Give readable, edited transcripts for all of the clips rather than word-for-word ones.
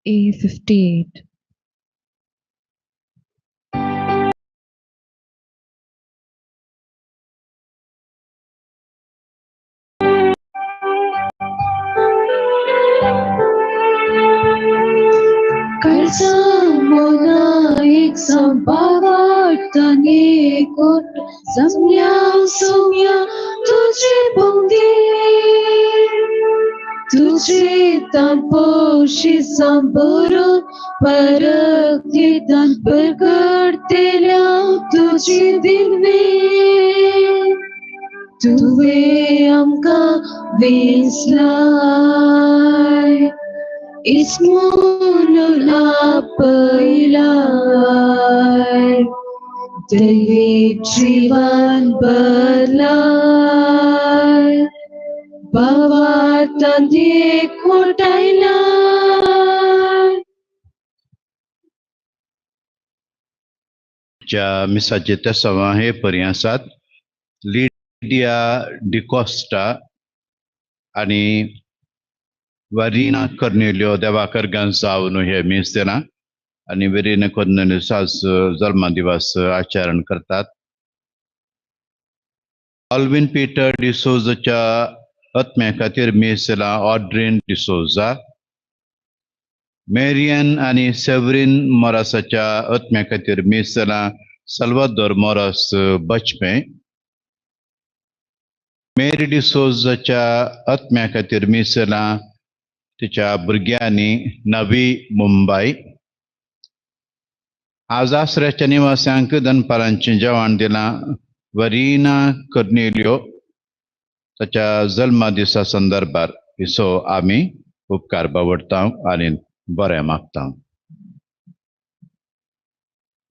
A58. Samya Sumya तुझे बंदी तुझे तपोशी संबुरु परक्तितन प्रकटतेल्या तुझी दिनवे तुवे आमकां वेंचलाय इस्मून आपयलाय दैवीक जीवन बदलाय भावार्थान एकवटायलाय. च्या मिसाचे तेसांवां हे परी आसात लिडिया डिकॉस्टा आनी वरिना कर्नेलियो देवाकर जावन हे मीस दिलां आनी वेरिना कर्नेलियो साज जल्मा दिवस आचरण करतात. ऑल्विन पीटर डिसोजाच्या आत्म्या खातीर मीस दिलां ऑड्रीन डिसोजा. मेरियन आनी सेवरीन मोरासाच्या आत्म्या खातीर मीस दिलां साल्वादोर मोरास बचपे. मेरी डिसोजाच्या आत्म्या खातीर मीस दिलां तिच्या भुरग्यांनी नवी मुंबय. आज आसऱ्याच्या निवास्यांक दनपारांचें जेवण दिलां वरिना कर्नेलियो ताच्या जल्मा दिसा संदर्भार. सो आमी उपकार बावडटा आनी बरें मागता.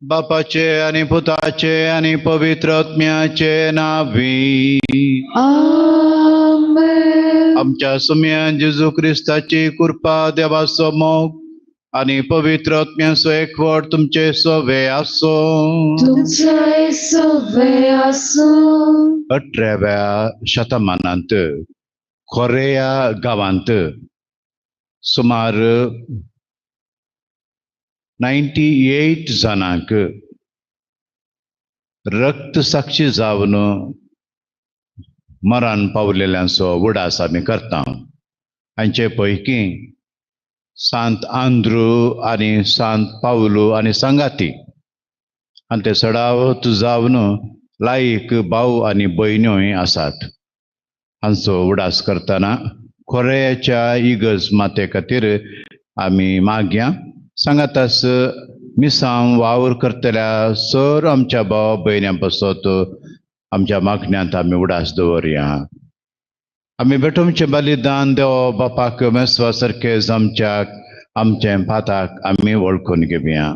बापाचे आनी पुताचे आनी पवित्र आत्म्याचे नांवी. आमेन. आमच्या सुम्यान जेजू क्रिस्ताची कृपा, देवाचो मोग आनी पवित्र आत्म्याचो एकवट तुमचे सवे आसूं. तुमचे सवे आसूं. 18व्या शतमानांत कोरेया गांवांत सुमार 98 जाणांक रक्त साक्षी जावन मरण पावलेल्यांचो उडास आमी करता. हांचे पैकी सांत आंद्रू आनी सांत पावलू आनी सांगाती आनी ते चडावत जावन लायक भाव आनी भयण्योय आसात. हांचो उडास करतना कोरेयाच्या इगर्ज माते खातीर आमी मागया. सांगातास मिसांव वावर करतल्या सर आमच्या भाव भयण्यां पासत आमच्या मागण्यांत आमी उडास दवरया. आमी भेटोवचें बलिदान देव बापाक मेसवा सारकें जमच्याक आमचें पाताक आमी वळखून घेवया.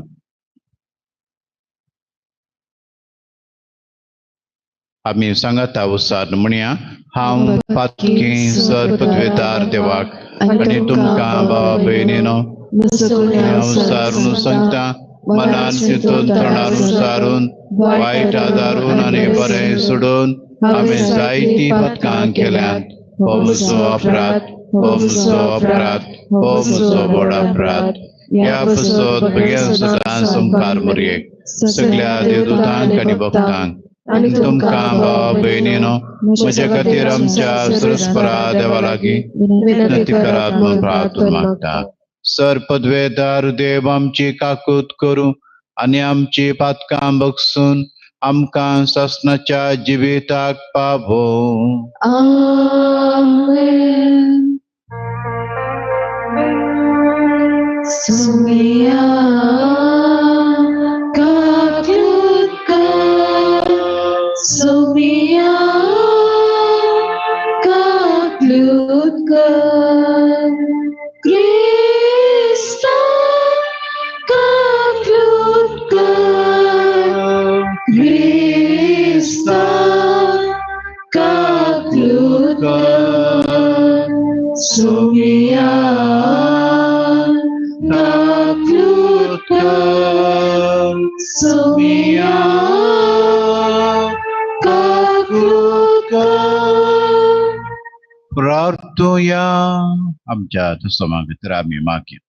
आमी सांगाता उसार म्हणया, हांव पातकी सर पदवेदार देवाक आनी तुमकां भाव भयणीनो सारून सांगता मनान चिंतून तणारून सारून वायट आदारून आनी बरें सोडून आमी जायतीं पदकां केल्यांत. हो म्हजो अपराध, हो म्हजो अपराध, हो म्हजो व्हड अपराध. ह्या पसत भुरग्यां सदां संकार मरयेक सगल्या देवदूतांक आनी भक्तांक आनी तुमकां भाव भयणीनो म्हज्या खातीर आमच्या सरस्परा देवा लागीं विनंती करात म्हूण प्रार्थना मागता. सर पदवेदार देव आमची काकूत करूं आनी आमची पातकां बगसून आमकां सासणाच्या जिविताक पावोवं. आमेन. सुमिया काकूत कर, सुमिया काकूत कर, क्रिस्ता काकूत कर, क्रिस्ता काकूत कर, सुमिया काकूत कर, सुमिया काकूत कर. प्रार्थुया. आमच्या समां भितर आमी मागया.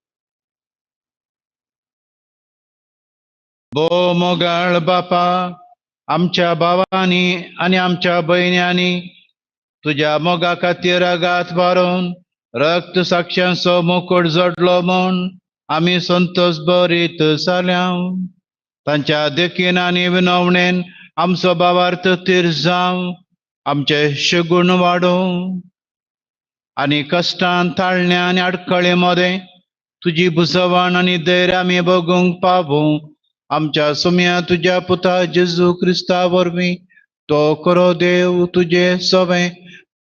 भोव मोगाळ बापा, आमच्या भावांनी आनी आमच्या भयण्यांनी तुज्या मोगा खातीर आघात मारून रक्त साक्षांचो मुकुट जोडलो म्हूण आमी संतोश बरीत जाल्या. तांच्या देखीन आनी विनवणेन आमचो भावार्थ थीर जावं, आमचे शगुण वाडोवं आनी कश्टान ताळण्या आनी आडखळे मदें तुजी बुजवण आनी धैर्य आमी बगूंक पावूं. आमच्या सुम्या तुज्या पुता जेजू क्रिस्ता वरवीं तो खरो देव तुजे सवें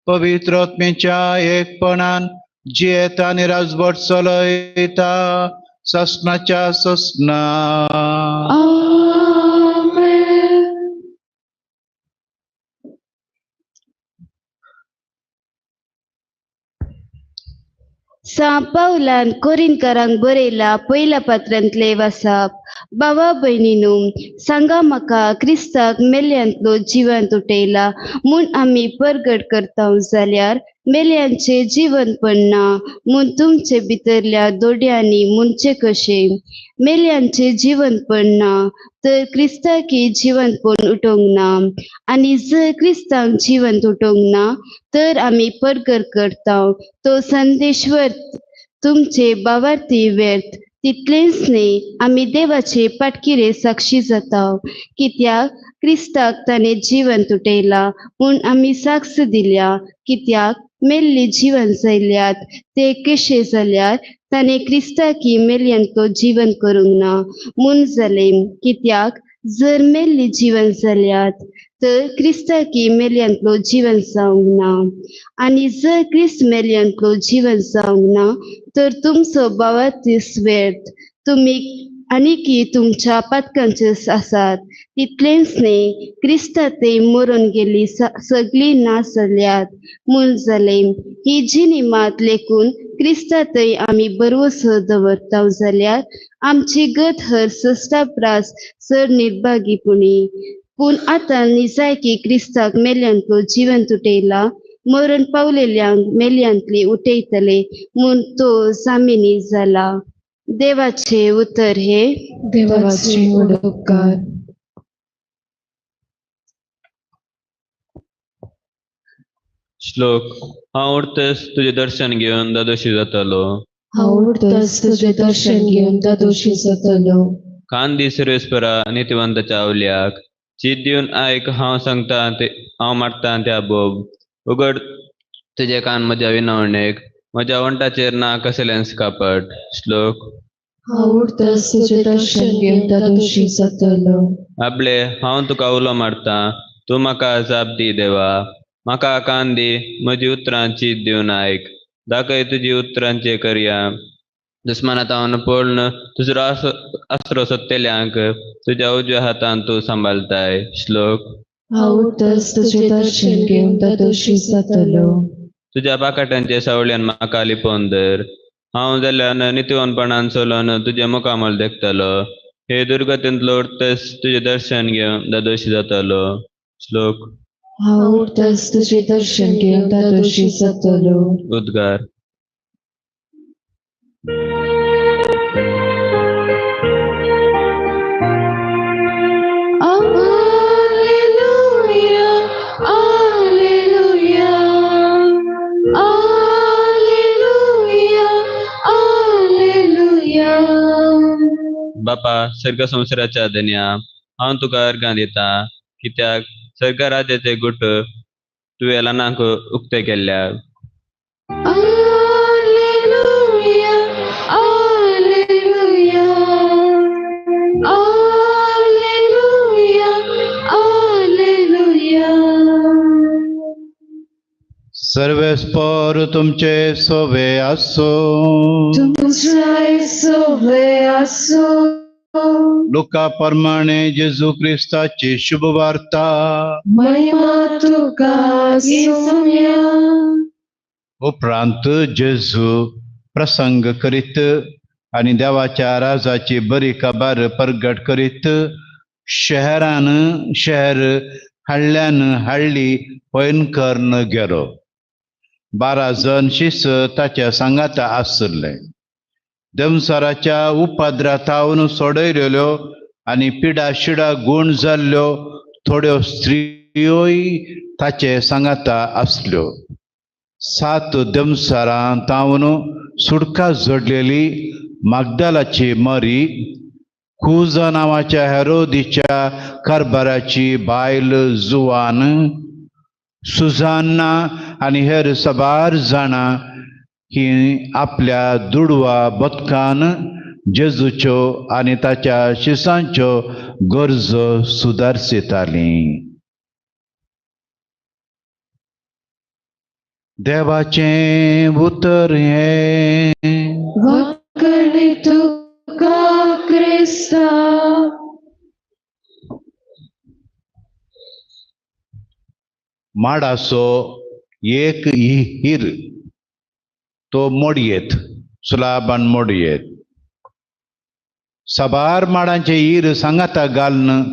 पवित्र आत्म्याच्या एकपणान जियेता आनी राजवट चलयता ससनाच्या ससना. आमेन. सां पावलान कोरिनकारांक बरयला पयल्या पात्रांतले वासाप. बाबा भयणीनू, सांगा म्हाका क्रिस्ताक मेल्यांतलो जिवंत उठयला म्हूण आमी परगट करता जाल्यार मेल्यांचें जिवंतपण ना म्हूण तुमचे भितरल्या दोड्यांनी म्हणचें कशें? मेल्यांचें जिवंतपण ना तर क्रिस्ताकी जिवंतपण उठोवंक ना, आनी जर क्रिस्तांक जिवंत उठोवंक ना तर आमी परगट करता तो संदेश व्यर्थ, तुमचे भावार्थी व्यर्थ. तितलेंच न्ही, आमी देवाचे पाटकिरे साक्षी जाता, कित्याक क्रिस्ताक ताणें जिवंत उठयला म्हूण आमी साक्ष दिल्या. कित्याक मेल्ली जिवन जाल्यात ते कशे जाल्यार ताणें क्रिस्ताकी मेल्यांतलो जिवन करूंक ना म्हूण जालें. कित्याक जर मेल्ली जिवन जाल्यात तर क्रिस्ताकी मेल्यांतलो जिवन जावंक ना, आनी जर क्रिस्त मेल्यांतलो जिवन जावंक ना तर तुमचो भावार्थ व्यर्थ, तुमी आनीकी तुमच्या पातकांचेच आसात. तितलेंच न्ही, क्रिस्ता ते मरून गेल्ली सगळीं ना जाल्यात म्हूण जालें. ही जिणी मात लेखून क्रिस्ता थंय आमी बरवसो दवरता जाल्यार आमची गत हर सस्ता प्रास चड निर्भागीपणी. पूण आतां निजायकी क्रिस्ताक मेल्यांतलो जिवंत उठयला, मरण पावलेल्यांक मेल्यांतली उठयतले म्हूण तो जामिनी जाला. देवाचे उतर हे देवाचे व्हड उपकार. श्लोक. हांव उरतस तुजें दर्शन घेवन दादोशी जातलो. हांव उठतच तुजें दर्शन घेवन दादोशी जातलो. कान दी सर्वेस्परा नितिवंताच्या आवल्याक, चीत दिवन आयक हांव सांगता ते हांव मारता त्या बोब. उगड तुजे कान म्हज्या विनवणेक, म्हज्या वंठाचेर ना कसलेंच कापट. श्लोक. हांव उठतच तुजें दर्शन घेवन दादोशी जातलो. आपले हांव तुका उलो मारता, तूं म्हाका जाप दी देवा. म्हाका कान दी, म्हजी उतरां चीत दिवन आयक. दाखय तुजी उतरांचे करया. दुस्माना तावन पळोवन तुजो आसरो सोदतल्यांक तुज्या उजव्या हातान तूं सांबाळताय. श्लोक. हांव उठतच तुजें दर्शन घेवन दादोशी जातलो. तुज्या पाकाट्यांचे सावळ्यान म्हाका लिपोवन धर. हांव जाल्यार नितीवनपणान चलोवन तुजें मुखामळ देखतलो. हे दुर्गतींतलो उठतच तुजें दर्शन घेवन दादोशी जातलो. श्लोक. हांव उठतच तुजें दर्शन घेवन दादोशी जातलो. उद्गार. Alleluia, Alleluia, Alleluia, Alleluia. बापा सर्ग संवसाराच्या धनया, हांव तुका अर्गां दिता, कित्याक सर्ग राज्याचे गुट तुवें ल्हानांक उक्ते केल्ल्या. Alleluia, Alleluia, Alleluia, Alleluia. सर्वेस्पर तुमचे सोवे आसो. तुमच्या सोवे आसो. लुका प्रमाणे जेजू क्रिस्ताची शुभवार्ता. महिमा तुका सोम्या. उपरांत जेजू प्रसंग करीत आनी देवाच्या राजाची बरी खबर परगट करीत शहरान शहर हाडल्यान हाडली पयन करून गेलो. 12 जण शिस ताच्या सांगाता आसले. देमसाराच्या उपद्रातावन सोडयलेल्यो आनी पिडा शिडा गूण जाल्ल्यो थोड्यो स्त्रियोय ताचे सांगाता आसल्यो. 7 दमसारां तावन सुटका जोडलेली मागदालाची मरी, कुजा नांवाच्या हेरोदीच्या कारभाराची बायल जुवान, सुजान्ना आनी हेर साबार जाणां ही आपल्या दुडवा बदकान जेजूच्यो आनी ताच्या शिसांच्यो गरजो सुदारसितालीं. देवाचें उतर हें. वाकणे तुका क्रिस्ता. माडाचो एक हिर तो मोडयेत, सुलाबान मोडयेत. साबार माडांचे हिर सांगाता घालून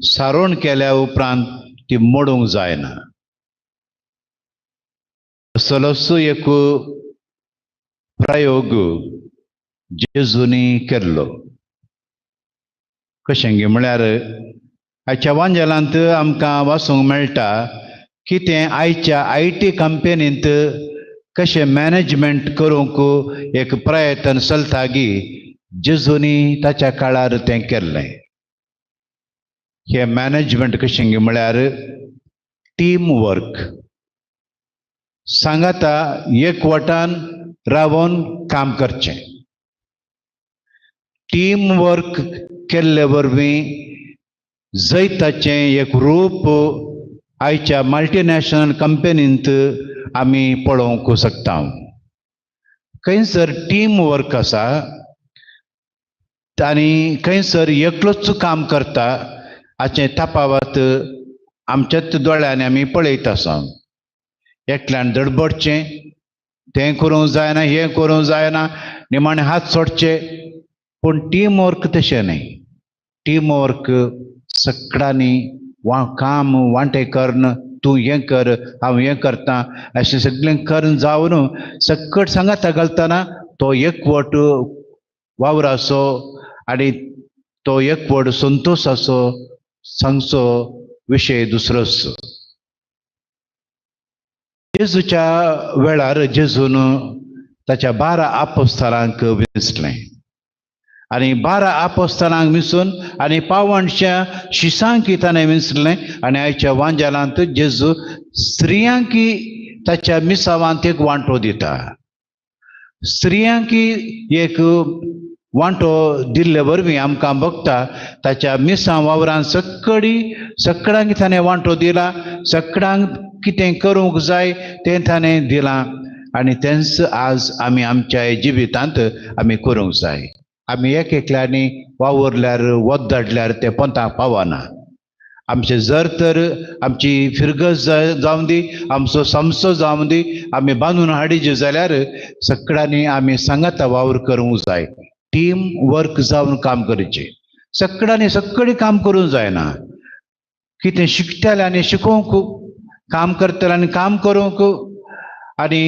सारोण केल्या उपरांत ती मोडूंक जायना. असलोसो एक प्रयोग जेजूनी केल्लो. कशें गे म्हळ्यार आयच्या वांजेलांत आमकां वाचूंक मेळटा की तें आयच्या I T कंपनींत कशें मॅनेजमेंट करूंक एक प्रयत्न चलता गी जेजूनी ताच्या काळार तें केल्लें. हें मॅनेजमेंट कशें गे म्हळ्यार टीम वर्क, सांगाता एकवटान रावन काम करचें. टीम वर्क केल्ले वरवीं जैताचें एक रूप आयच्या मल्टीनॅशनल कंपनींत आमी पळोवंक शकता. खंयसर टीम वर्क आसा आनी खंयसर एकलोच काम करता हाचें तफावत आमच्याच दोळ्यांनी आमी पळयत आसा. एकल्यान दडबडचें, तें करूंक जायना, हें करूंक जायना, निमाणें हात सोडचे. पूण टीम वर्क तशें न्हय. टीम वर्क सगळ्यांनी काम वांटे करून, तूं हें कर हांव हें करता अशें सगळें करून जावन सकट सांगाता घालतना तो एकवट वावराचो आनी तो एकवट संतोशाचो सांगचो विशय दुसरोच. जेजूच्या वेळार जेजून ताच्या 12 आपोस्तलांक विंचलें आनी 12 आपोस्तलांक विंचून आनी पावणच्या शिसांकी ताणें विंचलें. आनी आयच्या वांजेलांत जेजू स्त्रियांकी ताच्या मिसावांत एक वांटो दिता. स्त्रियांकी एक वांटो दिल्ले वरवीं आमकां बघता ताच्या मिसां वावरान सगळ्यांक ताणें वांटो दिला, सगळ्यांक कितें करूंक जाय तें ताणें दिलां आनी तेंच आज आमी आमच्या जिवितांत आमी करूंक जाय. आमी एक एकल्यांनी वावुरल्यार वत धाडल्यार तें पंथाक पावना. आमचें जर तर आमची फिरगज जावं दी, आमचो समसो जावं दी, आमी बांदून हाडिजे जाल्यार सगळ्यांनी आमी सांगाता वावर करूंक जाय. टीम वर्क जावन काम करचें. सगळ्यांनी सगळें काम करूंक जायना. कितें शिकतले आनी शिकोवंक, काम करतले आनी काम करूंक, आनी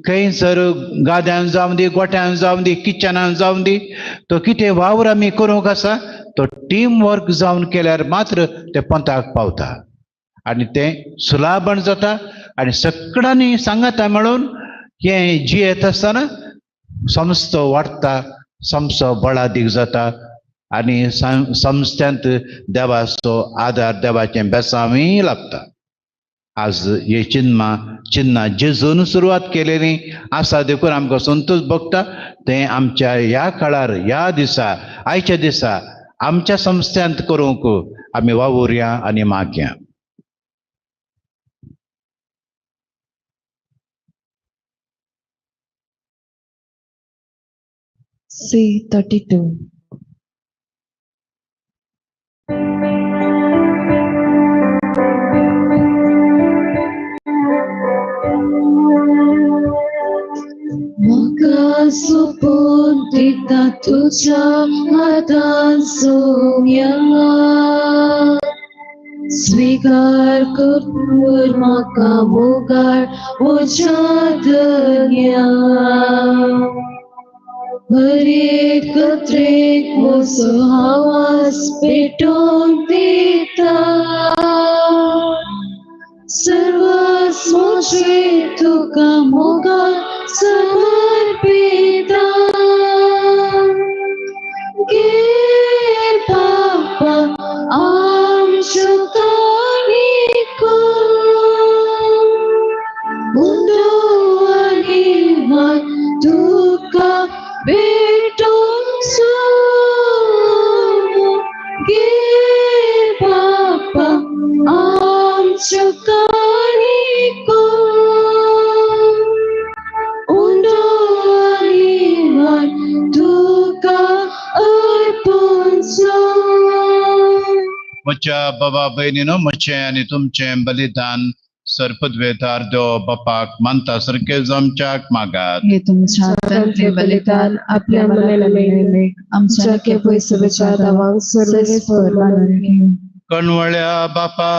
खंयसर गाद्यान जावं दी, गोट्यान जावं दी, किचनान जावं दी, तो कितें वावर आमी करूंक आसा तो टीम वर्क जावन केल्यार मात्र तें पंथाक पावता आनी तें सुलाबण जाता. आनी सगळ्यांनी सांगाता मेळून हें जियेत आसतना संस्थो वाडटा, संस्थो बळादीक जाता आनी संस्थ्यांत देवाचो आदार, देवाचें बेसांवूय लागता. आज हे चिन्नां जेजून सुरवात केलेली आसा देखून आमकां संतोश भोगता. तें आमच्या ह्या काळार, ह्या दिसा, आयच्या दिसा आमच्या संस्थ्यांत करूंक आमी वावुरया आनी मागया. C32. म्हाका सोपून दिता तुज्या हातान सोम्या, स्वीकार कर म्हाका मोगाळ म्हज्या धन्या. हर एक कत्रेक म्हजो आवाज पेटोवन दिता. सर्वस्वचे तुका मोगान समर्पिता. घे बापा आमच्यो काणिको, उंडो आनी वाट तुका भेटोवंक सोमो. घे बापा आमच्यो काणिको, उंडो आनी वाट तुका अर्पण सोम. म्हज्या बाबा भयणीनो, म्हजें आनी तुमचें बलिदान सर्पद्वेतार देव बापाक मानता सारकें जमच्याक मागात. हे तुमच्या हातांतलें बलिदान आपल्या मनाला मेळिल्लें आमच्या केपय सभेच्या दावांक सर्वेस्पर मानून घेवं. कणवळ्या बापा,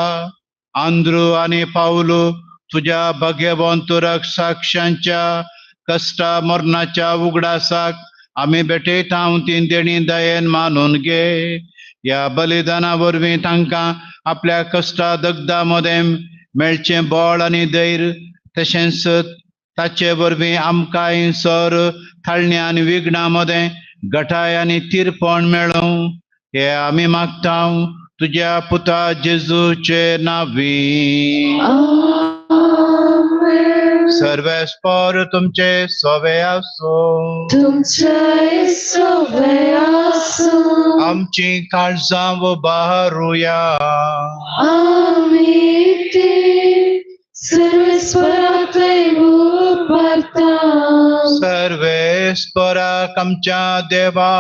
आंद्रू आनी पावलू तुज्या भाग्यवंत साक्षांच्या कश्टा मरणाच्या उगडासाक आमी भेटयता ती देणी दयेन मानून घे. ह्या बलिदाना वरवीं तांकां आपल्या कश्टा दग्धा मदें मेळचें बळ आनी धैर्य, तशेंच ताचे वरवीं आमकांय सर थाळण्या आनी विघ्नां मदें गटाय आनी तीरपण मेळूं हे आमी मागता तुज्या पुता जेजूचे नांवी. आमेन. सर्वेस्पर तुमचे सवे आसूं. तुमचे सवे आसूं. आमची काळजां उबारुया. आमी ती सर्वेस्पराक उबारता. सर्वेस्पराक आमच्या देवा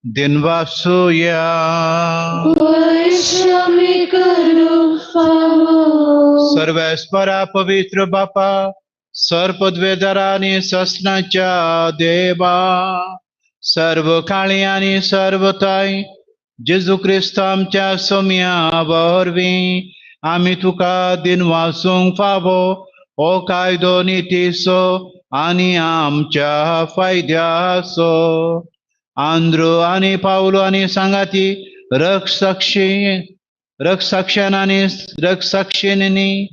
दिनवासुया. वैश्यामी करूंक फावो. सर्वेस्परा पवित्र बापा, सर्पद्वेदरा आनी ससनाच्या देवा, सर्व काळी आनी सर्वताय जेजू क्रिस्त आमच्या सोम्या वरवीं आमी तुका दिनवासूंक फावो हो कायदो नितीचो आनी आमच्या फायद्याचो. आंद्रू आनी पावलो आनी सांगाती रक्षसाक्षान आनी रक्षसाक्षिणींनी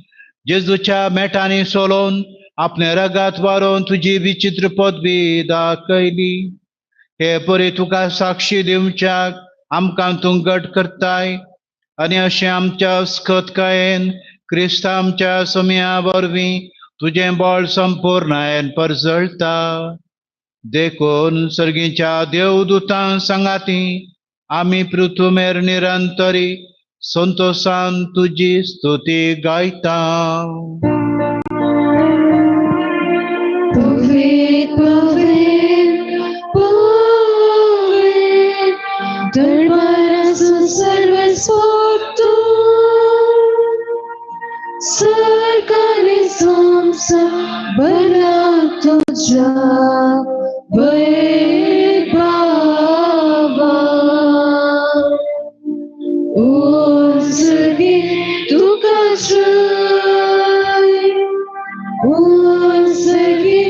जेजूच्या मेटांनी सोलोवन आपले रगात वारोवन तुजी विचित्र पदवी दाखयली. हे परी तुका साक्षी दिवच्याक आमकां तूं घट करताय आनी अशें आमच्या अस्खतकायेन क्रिस्त आमच्या सोम्या वरवीं तुजें बळ संपूर्णायेन परजळटा. देखून सर्गीच्या देवदूतां सांगाती आमी पृथुमेर निरंतरी संतोषान तुजी स्तुती गायता. पवित्र पवित्र पवित्र दरबारासून सर्वेस्पर तूं, सरकारी संसार भरला तुज्या वैभवान. ओ स्वर्गी तुका जय, ओ स्वर्गी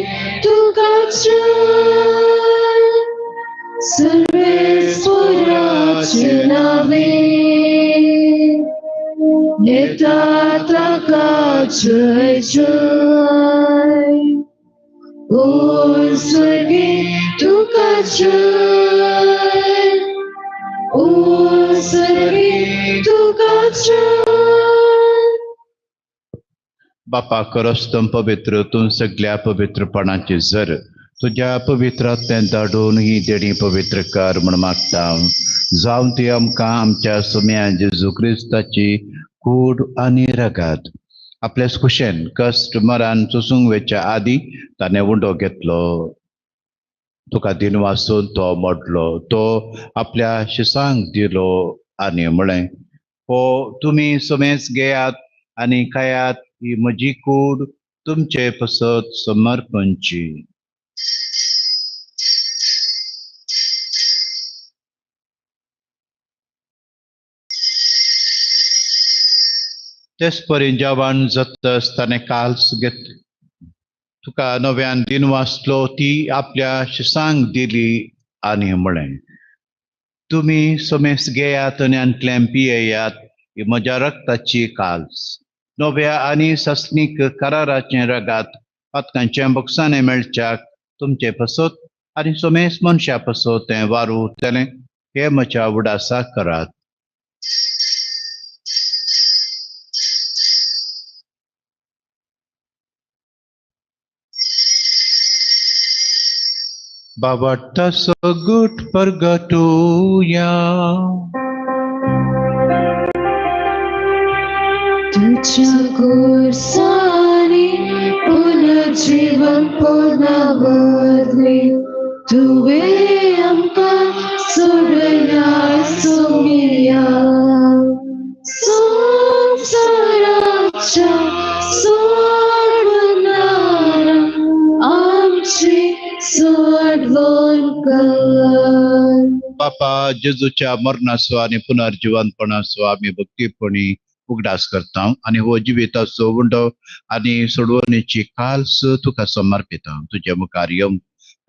तुका जय, सर्वेस्पराचे नावे येता ताका जय जय. ओ स्वर्गी तुका जय, ओ स्वर्गी तुका जय. बापा करस्तम पवित्र तूं सगळ्या पवित्रपणाची जर तुज्या पवित्रांतल्यान धाडून ही देणी पवित्र कर म्हूण मागता. जावन ती आमकां आमच्या सोम्या जेजू क्रिस्ताची कूड आनी रगात आपल्या खुशेन कश्ट मरान चोसूंक वेच्या आदी ताणें उंडो घेतलो. तुका दिनवासून तो मोडलो, तो आपल्या शिसांक दिलो आनी म्हळें, हो तुमी समेच घेयात आनी खायात, ही म्हजी कूड तुमचे पसत समर्पणची. तेच परी जेवण जातच ताणें काल्स घेतलें, तुका नव्यान दिन वाचलो ती आपल्या शिसांक दिली आनी म्हळें, तुमी समेस घेयात आनी आंतल्यान पियेयात, ही म्हज्या रक्ताची काल्स, नव्या आनी सस्नीक कराराचें रगात पातकांच्या बक्षाने मेळच्याक तुमचे पसत आनी समेस मनशा पसत तें वारू उरतलें, हें म्हज्या उडासाक करात. बाबाटसो गुट परगटुया. तुझ्या गोरसाने पुनर्जीवन पुनर्वदले तुवें आमकां सोडल्या सोमिया संवसाराच्या सोडणारा आमची सोडवण कर. बापा जेजूच्या मरणाचो आनी पुनर्जिवनपणाचो आमी भक्तीपणी उगडास करता आनी हो जिविताचो उंडो आनी सोडवणेची काल्स तुका समर्पिता. तुजे मुखार येवंक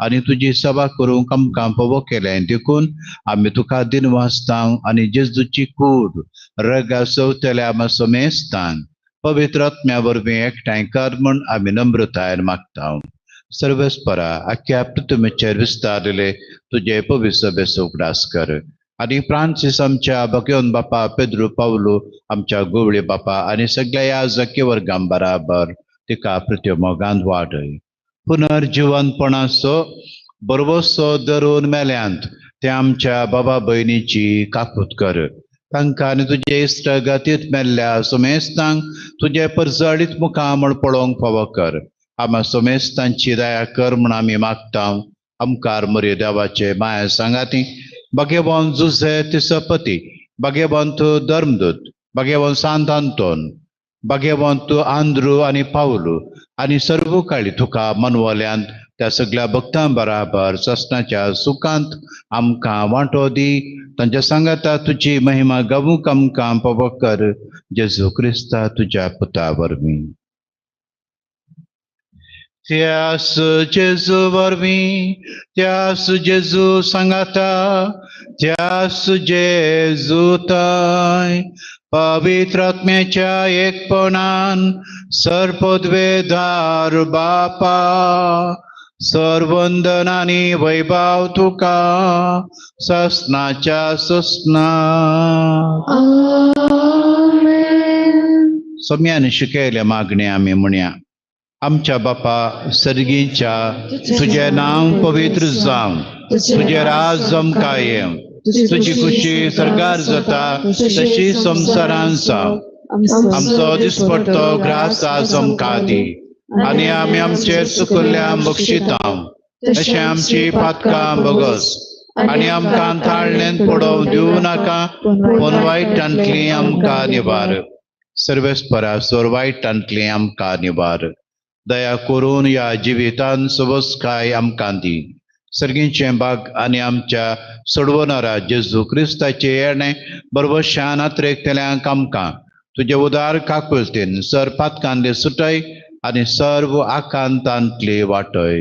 आनी तुजी सभा करूंक आमकां फावो केलें देखून आमी तुका दिनवासता आनी जेजूची कूड रगा सवतल्या आमा समेस्तान पवित्र आत्म्या वरवीं एकठांय कर म्हूण आमी नम्रतायेन मागता. सर्वेस्परा आख्या पृथ्वीचेर विस्तारले तुजे पवित्र सभेचो उगडास कर आनी फ्रांसीस आमच्या भगवंत बापा पेद्रू पावलू आमच्या गोवळे बापा आनी सगळ्या याजकी वर्गां बराबर तिका पृथ्वी मोगांत वाडय. पुनर्जिवनपणाचो बरवसो धरून मेल्यांत ते आमच्या बाबा भयणीची काकूत कर. तांकां आनी तुजे इश्टगतींत मेल्ल्या समेस्तांक तुजे परजळीत मुखामळ पळोवंक फावो कर. आमा समेस्तांची दया कर म्हूण आमी मागता. आमकार मोरे देवाचे माया सांगाती भाग्यवान जुझे तिसपती, भाग्यवंत धर्मदूत, भाग्यवंत सांत आंतोन, भाग्यवंत आंद्रू आनी पावलू आनी सर्व काळी तुका मनवल्यांत त्या सगळ्या भक्तां बराबर ससनाच्या सुखांत आमकां वांटो दी. तांच्या सांगाता तुजी महिमा गावूंक आमकां पावो कर. जेजू क्रिस्ता तुज्या पुता वरवीं. त्यास जेजू वरवीं, त्यास जेजू सांगाता, त्यास जेजू ताय पवित्र आत्म्याच्या एकपणान सर्पद्वेदार बापा सर्वंदन आनी वैभव तुका ससनाच्या ससना. आमेन. सम्यान शिकयल्या मागण्या आमी म्हणया. आमच्या बापा सर्गीच्या, तुजें नांव पवित्र जावं, तुजें राज आमकां येवं, तुजी खुशी सरकार जाता तशी संवसारांत जावं. आमचो दिसपट्टो ग्रास आज आमकां दी आनी आमी आमचेर चुकल्ल्या बक्षिता तशें आमची पातकां बगस आनी आमकां ताळणेंत पडोवंक दिवं नाका, पूण वायटांतली आमकां निवार. सर्वेस्परा सोर वायटांतली आमकां निवार. दया करून ह्या जिवितान सवसकाय आमकां दी. सर्गीचें बाग आनी आमच्या सोडवणारा जेजू क्रिस्ताचें येणें बरवशान आत्रेकतल्यांक आमकां तुजे उदार काकुळतीन सर पातकांतले सुटय आनी सर्व आकांतांतली वाटय.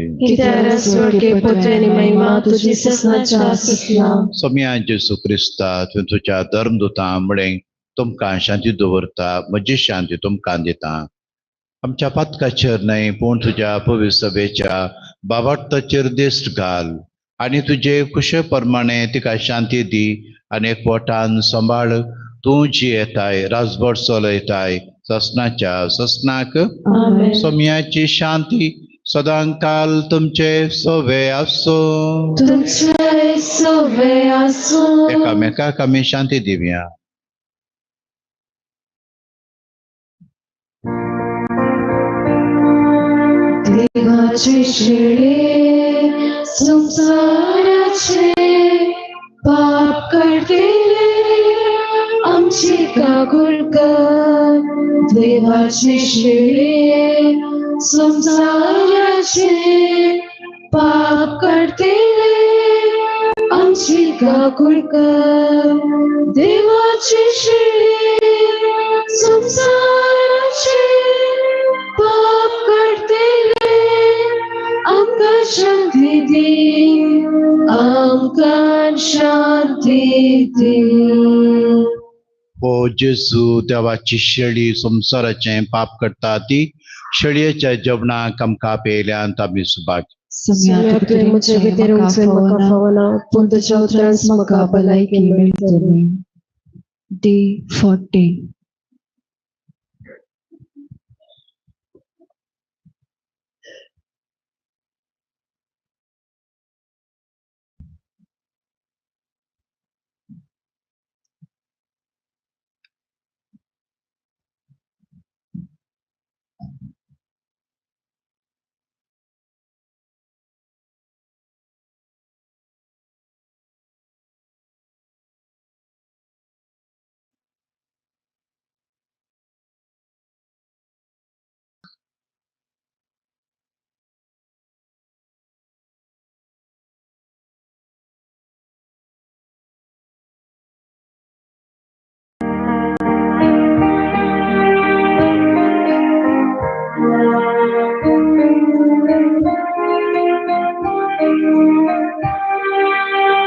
सोम्या जेजू क्रिस्ता तुवें तुज्या धर्मदुतां म्हळें तुमकां शांती दवरता, म्हजी शांती तुमकां दिता. आमच्या पातकाचेर न्हय पूण तुज्या पवित्र सभेच्या बाबार्थाचेर दिश्ट घाल आनी तुजे खुशे प्रमाणे तिका शांती दी आनी एकवटान सांबाळ. तूं जी येताय राजभर चलयताय ससनाच्या ससनाक. सोम्याची शांती सदांकाल तुमचे सोवे आसूं. एकामेकाक आमी शांती दिवया. देवाचे शेळे संसाराचे पाप काडटले आमची काकूळ कर. देवाचे शेळे संसाराचे पाप काडटले आमची काकूळ कर. देवाचे शेळे संसाराचे पाप काडटले आमकां शांती दी. ओ जेजू देवाची शेळी संवसाराचें पाप करता ती शेळयेच्या जेवणाक आमकां पेल्यान आमी सुभाग. सोम्या तुवें म्हजे भितर वचून म्हाका फावना, पूण तुज्या उतरांच म्हाका भलायकी मेळटली. Day 14.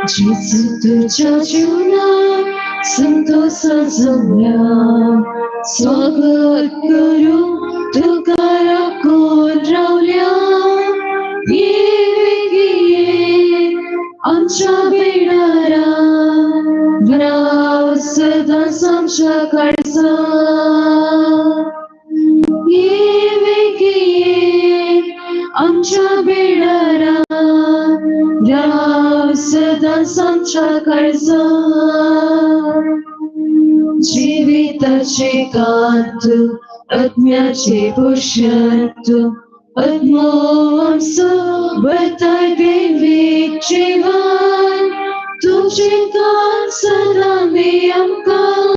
जेजू तुज्या जिवनाक संतोषान जमल्या, स्वागत करूं तुका राखून रावल्या. ये वेगीं ये आमच्या बेडारा, राव सदांच आमच्या काळजांत. ये वेगीं ये आमच्या बेडारा, राव सदांच आमच्या काळजांत. जिविताचे कांत आत्म्याचे पोशण तूं, आत्मो आमचो भरताय दैवीक जीवन. तुजें कांत सदां दी आमकां,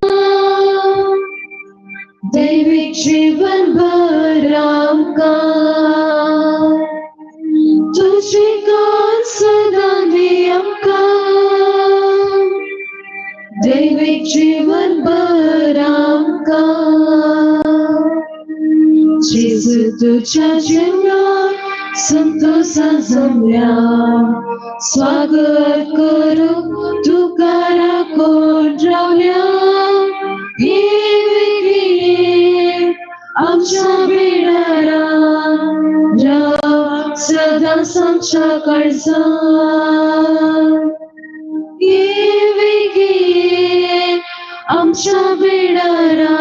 दैवीक जीवन भर आमकां. तुजें कांत सदां दी आमकां, दैवीक जीवन भर आमकां. जेजू तुज्या जिवनाक संतोषान जमल्या, स्वागत करूं तुका राखून रावल्या. ये वेगीं ये आमच्या बेडारा, राव सदांच आमच्या काळजांत. ये वेगीं ये आमच्या बेडारा,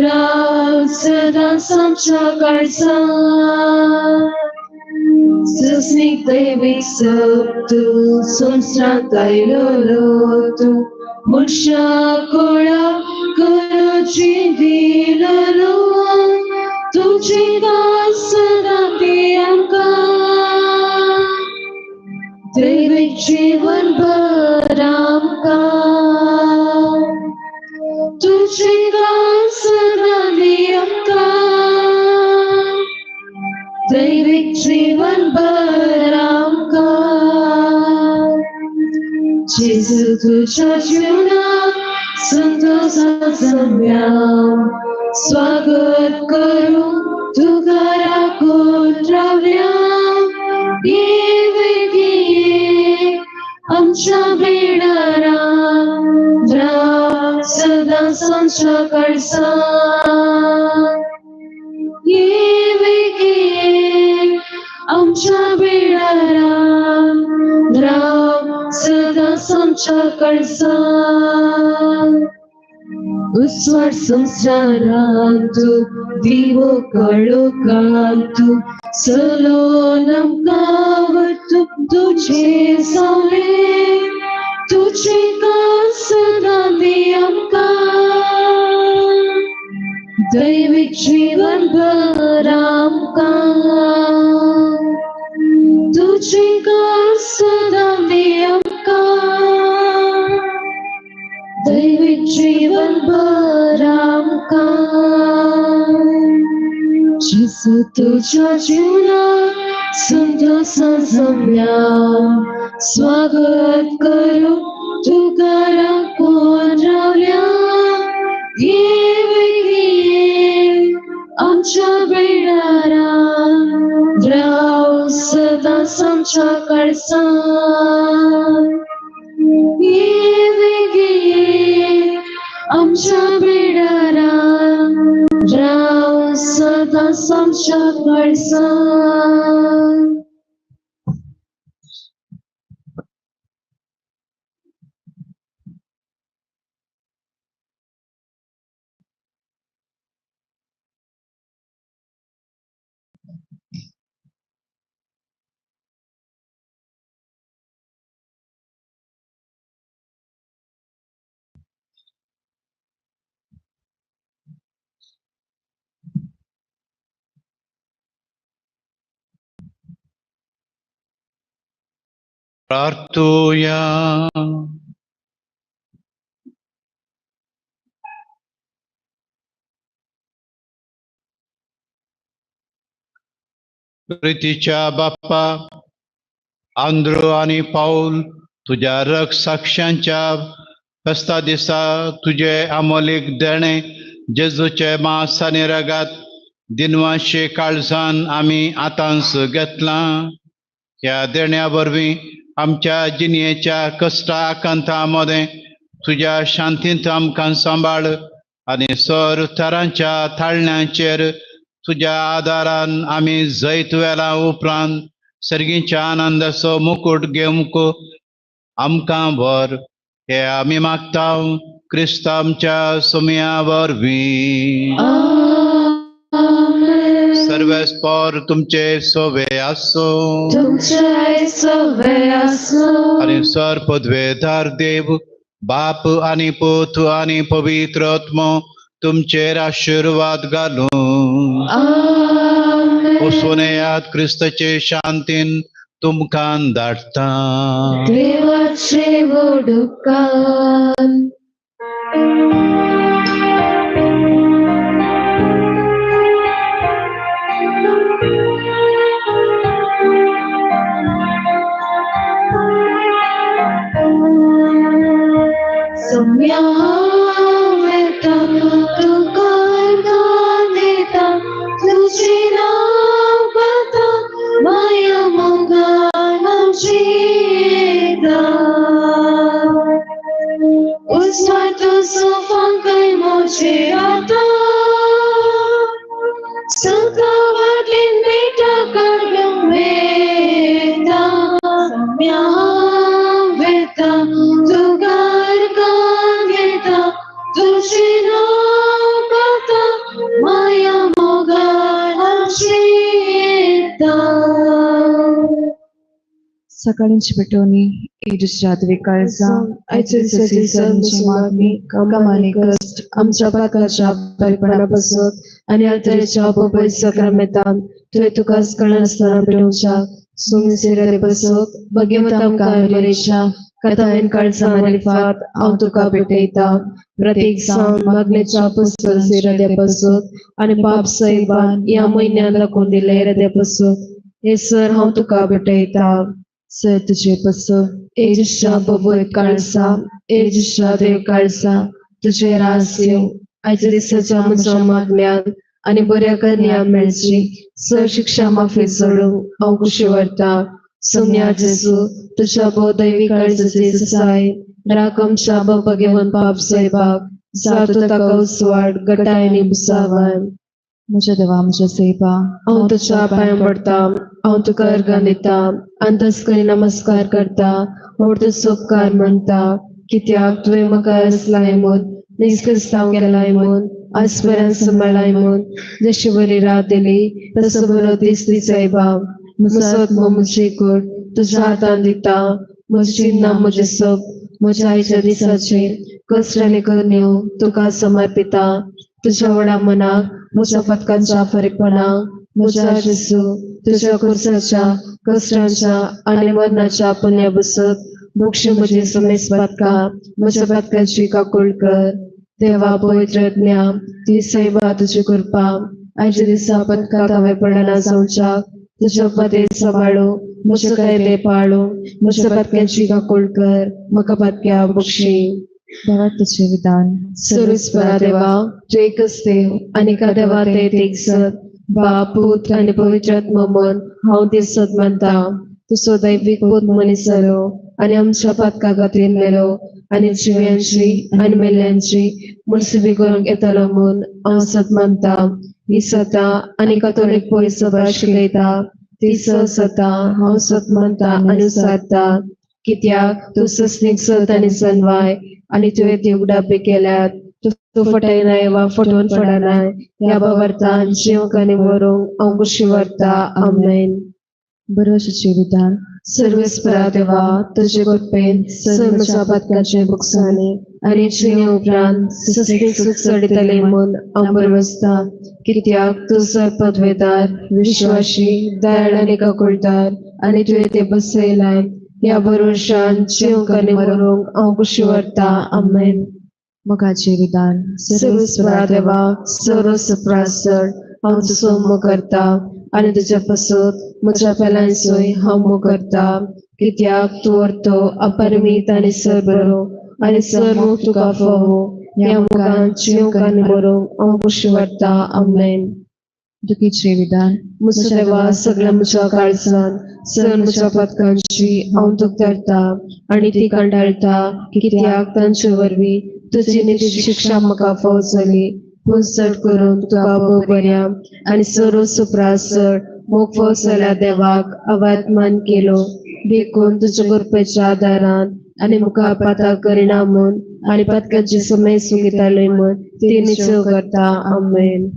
राव सदांच आमच्या काळजांत. सस्नीक दैवीक सप्तू संवसारांत आयलोलो तूं, मनशा कोळा करुची दिलोलो. तुजी दास सदां दी आमकां, दैवीक जीवन भर आमकां. तुजी दास सदां दी आमकां, दैवीक जीवन भर आमकां. जेजू तुज्या जिवनाक संतोषान जमल्या, स्वागत करूं तुका राखून रावल्या. ये वेगीं ये आमच्या बेडारा, राव सदांच आमच्या काळजांत. ये वेगीं ये आमच्या बेडारा, राव सदांच आमच्या काळजांत. उस्वाड संसारांत दिवो काळोखांत, सलोन आमकां वतूं तुजें सावळें. तुजें कांत सदां दी आमकां, दैवीक जीवन भर आमकां. तुजें कांत सदां दी आमकां, दैवीक जीवन भर आमकां. जेजू तुज्या जिवनाक संतोषान जमल्या, स्वागत करूं तुका राखून रावल्या. ये वेगीं ये आमच्या बेडारा, राव सदांच आमच्या काळजांत. आमच्या बिडारान राव सदांच आमच्या काळजान. प्रार्थुया. प्रितीच्या बाप्पा आंद्रो आनी पाऊल तुज्या रक साक्षांच्या फेस्ता दिसा तुजे अमोलीक देणें जेजूचे मास आनी रगात दिनवाशे काळजान आमी आतांच घेतलां. ह्या देण्या वरवीं आमच्या जिणेच्या कश्टा आकांता मदें तुज्या शांतींत आमकां सांबाळ आनी सर थरांच्या थाळण्यांचेर तुज्या आदारान आमी जैत वेला उपरांत सर्गीच्या आनंदाचो मुकूट घेवंक आमकां व्हर हे आमी मागता क्रिस्त आमच्या सोम्या वरवीं. सर्वेस्पर तुमचे सोवे आसो आनी सर पदवेदार देव बाप आनी पूत आनी पवित्र आत्मो तुमचेर आशिर्वाद घालूं. वचून येयात क्रिस्ताचे शांतीन तुमकां धाडटा. देवाचे वडुकान. सम्यावेता तुका गांदिता तुझी नावता माया मोगान आमची उस्वातो सोफांकय मोजे आता सुका वाटेन बेटा काडूंक वेता. सम्यावेता तुका गांदिता तुझी नावता माया मोगान आमची. सकाळींची पेटोवणी एजच्या काळजा मागणी कामाने कष्ट आमच्या पातकाच्या बरेपणा पासत आनी अल्तरेच्या पपय सक्रमेतान तुवें तुकाच कळनासतना पेटोवच्या सोमसेरे बसत भगवंता मुखार बरेच्या कथायन काळजा मारिफात हांव तुका भेटयता. प्रत्येक जावन मागणेच्या पुस्तक हृदय बसत आनी पाप सैबान ह्या म्हयन्यान दाखोवन दिले हृदय बसत हे सर हांव तुका भेटयता. सर तुझे पसत एजिशा बबोय काळसा एजिशा देव काळसा तुझे रास येवं आयच्या दिसाच्या म्हज्या मागण्यान आनी बऱ्या करण्या मेळची सर शिक्षा माफी सोडूंक हांव खुशी व्हरता. सोम्या जेजू तुझ्या भोव दैवी काळजाची ससाय राख आमच्या बाबा घेवन पाप सैबाक जातो ताका उसवाड गटाय आनी बुसावान. म्हज्या देवा म्हज्या सेवा हांव तुज्या पांयां पडटा हांव तुका अर्गां दिता अंतस्करी नमस्कार करता व्हड तुजो उपकार मानता कित्याक तुवें म्हाका रचलाय म्हूण निस्क्रिस्तांव केलाय म्हूण आज पर्यंत सांबाळ्ळाय म्हूण जशी बरी रात दिली तसो बरो दीस दी सायबा. म्हजो आत्मो म्हजी कूड तुज्या हातान दिता म्हजी चिन्नां म्हजें सप म्हज्या आयच्या दिसाचेर कश्ट आनी करण्यो तुका समर्पिता. तुज्या व्हडा मनाक म्हज्या पदकांच्या फरीकपणाक म्हज्या जेजू तुज्या खुर्साच्या कश्टांच्या आनी मरणाच्या पुण्या बसत मोक्ष म्हजी समेस पातका म्हज्या पातकाची काकूळ कर. देवा पवित्र ज्ञा ती सैबा तुजी कृपा आयच्या दिसा पदकाक हांवें पडना जावच्याक तुज्या पदे सांबाळू म्हज्या कायदे पाळू म्हज्या पातकांची काकूळ कर म्हाका पातक्या बक्षी. देवा तुझे विधान सर्वेस्परा देवा तूं एकच देव आनी एका देवा ते एक सत बाप पूत आनी पवित्र आत्मो म्हूण हांव ती सत मानता. तुजो दैवीक पूत मनीस जालो आनी आमच्या पातका खातीर मेलो आनी जिव्यांची आनी मेल्ल्यांची मुनसिबी करूंक येतलो म्हूण हांव सत मानता. ही सता आनी कथोलीक पय सभा शिकयता ती सता हांव सत मानता आनी सादता. कित्याक तूं सस्नीक सत आनी सनवाय आनी तुवें ती उगडापी केल्यात. तूं फटयनाय वा फटोवन पडनाय. ह्या भावार्थान जिवंक आनी मरूंक हांव कुशी व्हरता. आमेन. बरोवपाचें विधान. सर्वेस्परा देवा, तुजे कृपेन सर्व पातकाचे बुकसाने आनी जिणे उपरांत सस्नीक सुख चडयतले म्हूण हांव बरवसता. कित्याक तूं सर पदवेदार, विश्वाशी, दयाळ आनी काकुळदार आनी तुवें ते बसयलाय. ह्या भरवशान जिवंक आनी मरूंक हांव कुशी व्हरता. आमेन. मोगाचें विधान. सर्वेस्परा देवा, सर्व सुप्रासर हांव तुजो मोग करता आनी तुज्या पासत म्हज्या पेल्यांचोय हांव मोग करता. कित्याक तूं अर्थ अपरिमीत आनी सरबरो आनी सर मोग तुका फावो. ह्या मोगान जिवंक आनी मरूंक हांव कुशी व्हरता. आमेन. दुखीचें विधान. म्हजो देवा, सगळ्या म्हज्या काळजान सर म्हज्या पातकांची हांव दूख धरता आनी ती कंटाळटा. कित्याक तांचे वरवीं तुजी नितीची शिक्षा म्हाका फाव जाली. पूण चड करून तुका भोव बऱ्या आनी सर्व सुप्रासर मोग फाव जाल्या देवाक अवात्मान केलो. देखून तुज्या कृपेच्या आदारान आनी मुखार पाताक करिना म्हूण आनी पातकांची समय सुगिताले म्हूण ती निश्चय करता. आमेन.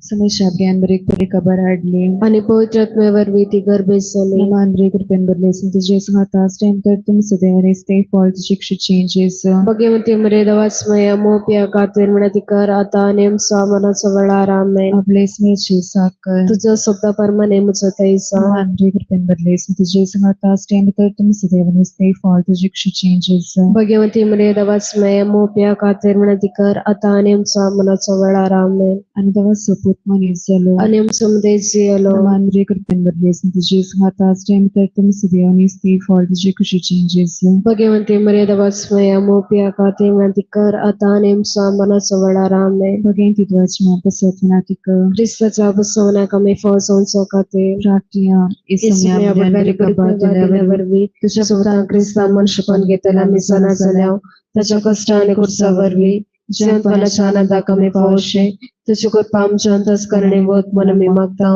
समेशाभ्यान बरी बरी खबर हाडली. आनी पवित्र आत्म्या वरवीं ती गर्भेत जाली. मान बरी कृपेन भरले तुजे सांगाता स्टँड तर तुमी सदैव स्टे फॉल शिक्षा चेंजेस. भगवती मरे देवास्मया मोप्या खातीर म्हणधिकार आता आनी आमच्या मनाचो वेळार. आमेन. आपले स्मेची साकर. तुझ्या शब्दा प्रमाणे म्हजो तैसा. मान बरी कृपेन भरले तुजे सांगाता स्टँड तर तुमी सदैव स्टे फॉल शिक्षा चेंजेस. भगवती मरे देवास्मया मोप्या खातीर म्हणधिकार आता आनी आमच्या मनाचो वेळार. आमेन. आनी देवा सोपूत मनीस जालो. आनी आमचो मदें जियेलो. मान बरी कृपेन भरले तुजे सांगाता स्टँड तर तुमी सदैव स्टे फॉल शिक्षा चेंजेस. भगवती मरे देवास्मया मोप्या खातीर म्हणधिकार आता आनी आमच्या मनाचो वेळार. आमेन. बगेन तिद्वाच मापसत नातिक. क्रिस्ताच्या बसवण्याक आमी फाव जावचो खातीर. प्रार्थना. येसुम्या बरी कृपा दिल्या वरवीं तुज्या सोबतान क्रिस्ता मनशेपण घेतल्या आमी जाणा जाल्या. ताच्या कश्ट आनी खुर्सा वरवीं जिवंतपणाच्या आनंदाक आमी पावशे. तुजी कृपा आमच्या अंतस्करणे वत म्हूण आमी मागता.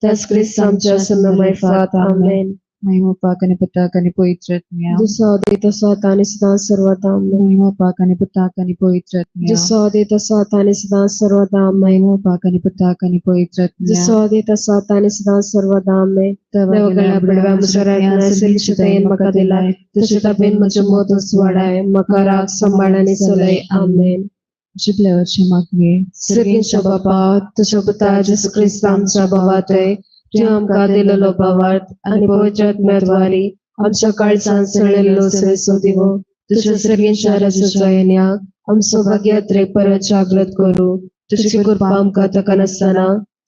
त्याच क्रिस्त आमच्या समय फात. आमेन. महिमा पाक आनी पुताक आनी पवित्र आत्म्या. जसो आदी तसो आतां आनी सदां सर्वदा. आमेन. महिमा पाक आनी पुताक आनी पवित्र आत्म्या. जसो आदी तसो आतां आनी सदां सर्वदा. आमेन. महिमा पाक आनी पुताक आनी पवित्र आत्म्या. जसो आदी तसो आतां आनी सदां सर्वदा. आमेन. देवगळ्या बडव्या म्हज्या रायतना सगळी म्हाका दिलाय. तुजे ताबेन म्हजें मत उजवाडाय. म्हाका राग सांबाळ आनी चलय. आमेन. जिबल्यावरचे मागणे. सर्गेच्या बापा, तुज्या पुता जेसू क्रिस्त आमच्या बाबा थंय तुवें आमकां दिलेलो भावार्थ आनी पवित्र आत्म्याद्वारी आमच्या काळजान सळलेलो सरेसो दिवो. तुज्या सर्गेच्या राज्याच्या येण्याक आमचो भाग्यात्रेक परत जागृत करूं. तुजी कृपा आमकां ताका नासतना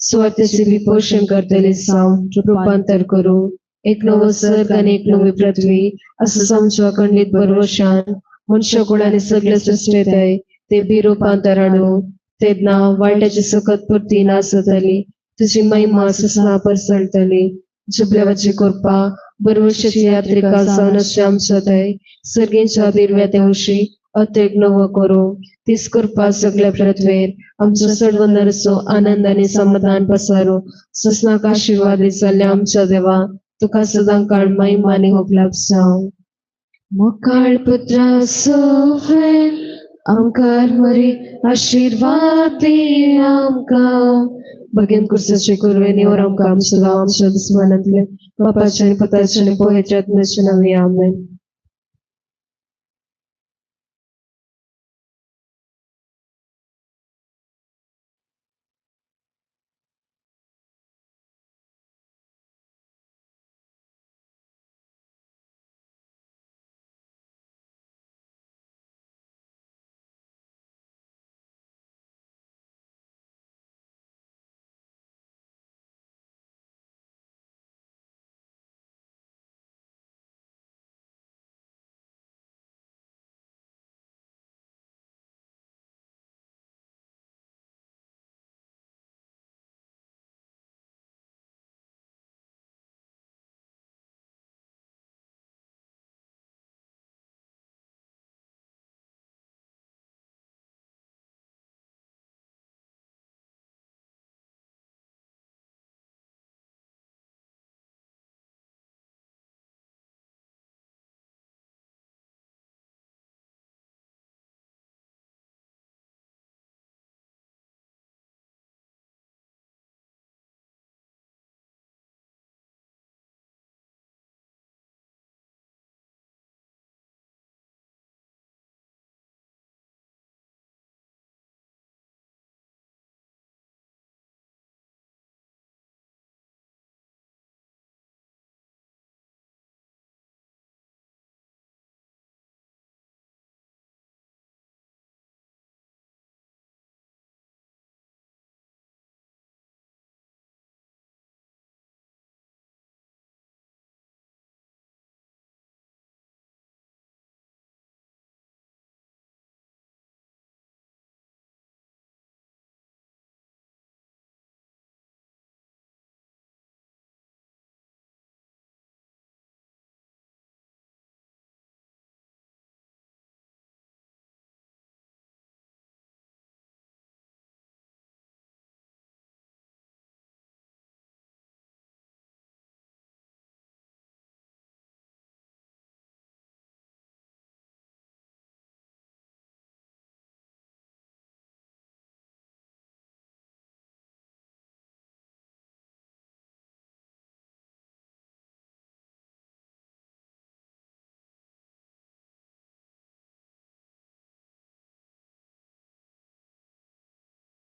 सुवार्थेची बी पोशण करतली जावन रुपांतर करूं. एक नवो सर्ग आनी एक नवी पृथ्वी असो आमच्या खंडीत भरवशान मनशाकुळ आनी सगळे सृश्टेंत ते बी रुपांतर हाडूं. तेन्ना वायटाची सकत पुरती नासतली. तुजी महिमा ससना पसरतली. जुबल्यावाची कृपा बरवशाची यात्रिका जावन अशें आमच्या थंय सर्गेच्या दिर्व्या तेवशी अत्येक नवो करूं. तीच कृपा सगळ्या पृथ्वेर आमचो सडवंदरचो आनंद आनी समाधान पसारू. ससनाक आशिर्वाद जाल्ल्या आमच्या देवा, तुका सदां काळ महिमा आनी होगलाप जावं. मोकाळ पुत्रा सोफेन आमकार मरी आशिर्वाद दी आमकां. भगेन कुर्साचे कुरवेनी और आमकां आमच्या गांव आमच्या दुस्मानांतले बापाच्या आनी पुताच्या आनी पवित्र आत्म्याच्या नांवी. आमेन.